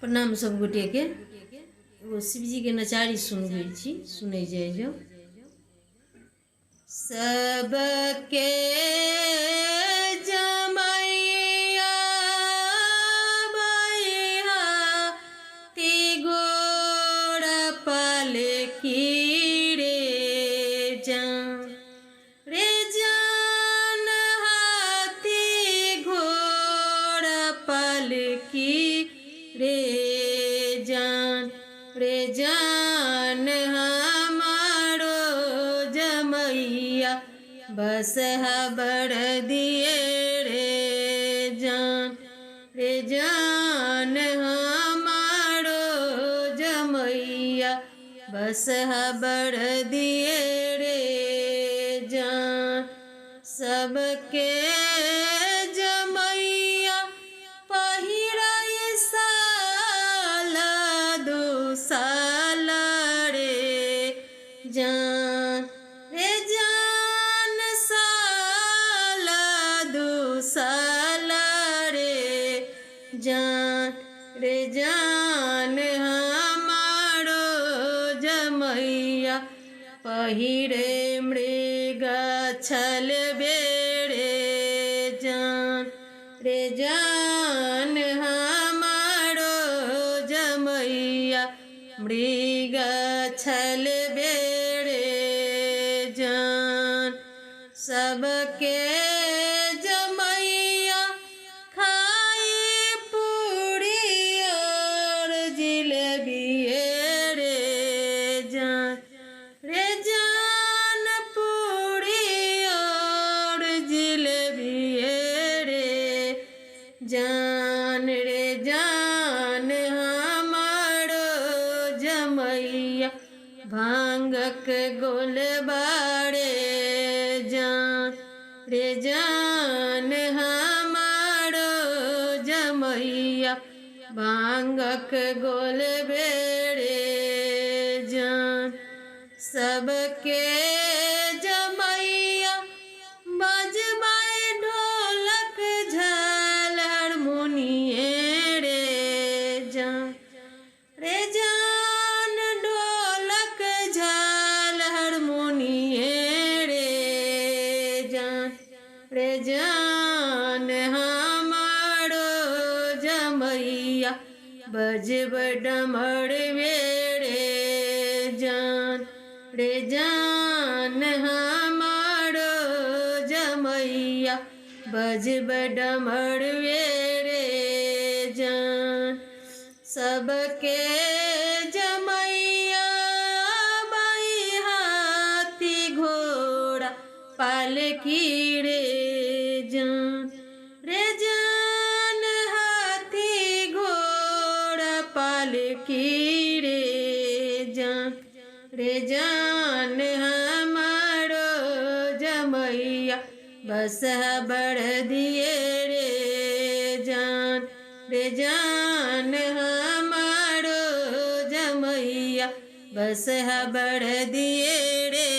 प्रणाम सब गोटेके। एगो शिवजीके नचारी सुनबै छी, सुनै जाइ जाउ। सबके जमैया बैहा ती गोरा पालकी रे जान रे जान, हाथी घोड़ा पालकी रे जान रे जान, हमारो जमैया बस हबर दिए रे जान रे जान, हमारो जमैया बस हबर दिए रे जान। सबके जमैया पहिरै साला दू साला रे जान रे जान, साला दू साला रे जान रे जान, हमारो जमैया पहिरे मृग छल बेरे जान रे जान, हमारो जमैया मृग छल बेरे जान। सबके जमैया खाई पूरी और जिलेबी रे जान रे जान, पूरी और जिलेबी रे जान रे जान, हमारो जमैया भांगक गोलबारे जान रे जान, हमारो जमैया भांगक गोलबेरे जान। सबके जमैया बजबै ढोलक झाल हारमोनिये रे जान रे जान, ढोलक झाल हारमोनिये रे जान रे जान, हमारो जमैया बजब डमर रे जान रे जान, हमारो जमैया बजब डमर रे जान। सबके जमैया बाई हाथी घोड़ा पालकी रे जान रे जान, हाथी घोड़ा पालकी रे जान रे जान, हमारो जमैया बस बढ़ दिए रे जान रे जान, हमारो जमैया बस बढ़ दिए रे